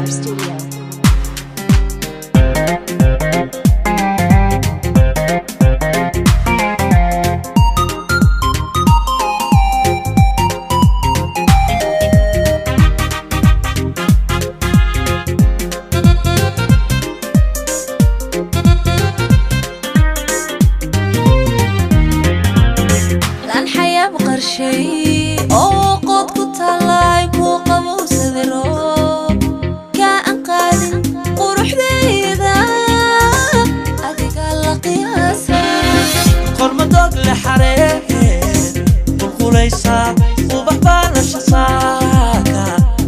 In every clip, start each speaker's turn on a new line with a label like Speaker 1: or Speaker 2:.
Speaker 1: AR Studio.
Speaker 2: Lan xayaab qarshay oo qood ku tallaay kuu qabowsaday roob kaa aan qaadin quruxdayda adiga la qiyaasa.
Speaker 3: Qormadoog le xareed qulqulaysaa, ubax baalasha saaka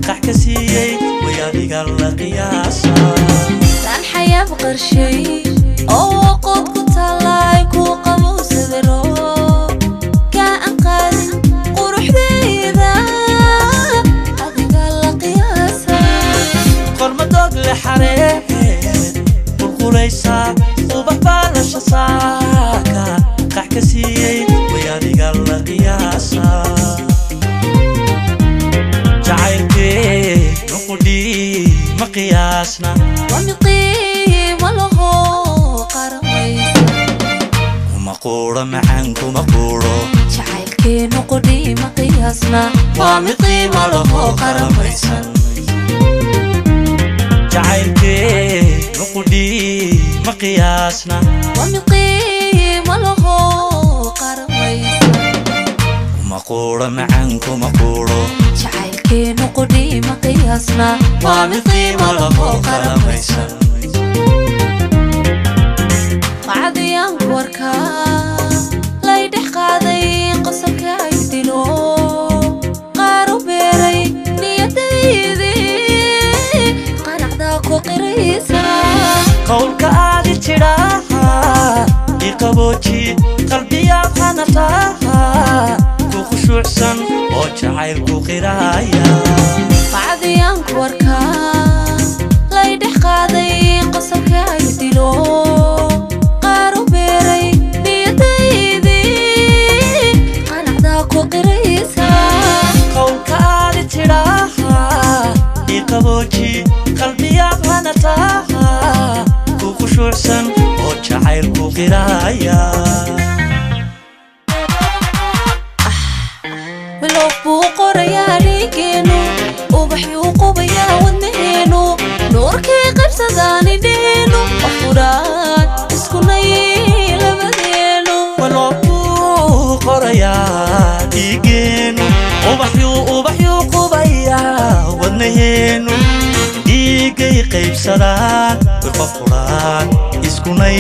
Speaker 3: qax ka siiyey, way adiga la qiyaasaa.
Speaker 2: Lan xayaab qarshay oo qood ku tallaay kuu qabowsaday roob kaa aan qaadin quruxdayda adiga la qiyaasa.
Speaker 3: Qormadoog le xareed qulqulaysaa, ubax baalasha saaka qax ka siiyey, way adiga la qiyaasaa. Jacaylkee nuqudhii ma qiyaasna.
Speaker 2: Waa mid qiimo laho qaramaysa.
Speaker 3: Kuma quuro macaan, kuma quuro.
Speaker 2: Jacaylkeenu qudhii ma qiyaasna, waa mid qiimo laho qaramaysan.
Speaker 3: Jacaylkee nuqudhii ma qiyaasna.
Speaker 2: Waa mid qiimo laho qaramaysan.
Speaker 3: Kuma quuro macaan, kuma quuro.
Speaker 2: Jacaylkeenu qudhii ma qiyaasna, waa mid qiimo laho qaramaysan. Qacdiyaan ku arkaa lay dhex qaaday, qosolka ay dilo qaar u beeray niyadaydii, qanacdaa ku qiraysa.
Speaker 3: Qowlka aadi jidhaaha iqabooji, qalbiyaad hanataaha ku khushuucsan oo jacaylku qiraaya.
Speaker 2: Qacdiyaan ku arkaa lay dhex qaaday, qosolka ay dilo qaar u beeray niyadaydii, qanacdaa ku qiraysa.
Speaker 3: Qowlka aadi jidhaaha iqabooji, qalbiyaad hanataaha ku khushuucsan oo jacaylku qiraaya.
Speaker 2: Bilowg buu qorayaa dhiigeenu, ubaxyuu qubayaa wadnaheenu, nuurkay qaybsadaan idheenu, qofuraan iskunay labadeenu.
Speaker 3: Waloo buu qorayaa dhiigeenu, ubaxyuu ubaxyuu qubayaa wadnaheenu, dhiiggay qaybsadaan qof quraan iskunay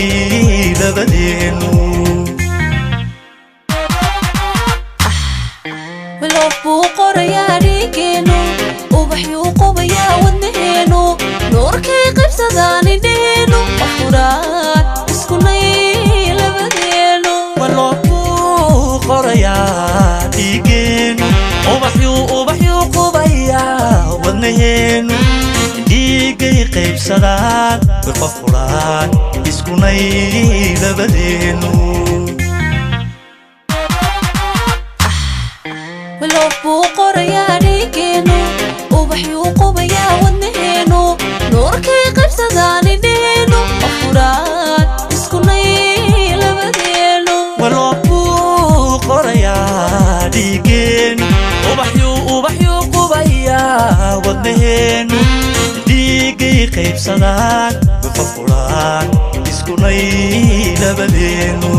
Speaker 3: labadeenu.
Speaker 2: Bilowg buu qorayaa dhiigeenu, ubaxyuu qubayaa wadnaheenu, nuurkay qaybsadaan idheenu, qofuraan iskunay labadeenu.
Speaker 3: Waloo buu qorayaa dhiigeenu, ubaxyuu ubaxyuu qubayaa wadnaheenu, dhiiggay qaybsadaan qof quraan iskunay labadeenu.
Speaker 2: Bilowg buu qorayaa dhiigeenu, ubaxyuu qubayaa wadnaheenu, nuurkay qaybsadaan idheenu, qofuraan iskunay labadeenu.
Speaker 3: Waloo buu qorayaa dhiigeenu, ubaxyuu ubaxyuu qubayaa wadnaheenu, dhiiggay qaybsadaan qof quraan iskunay labadeenu.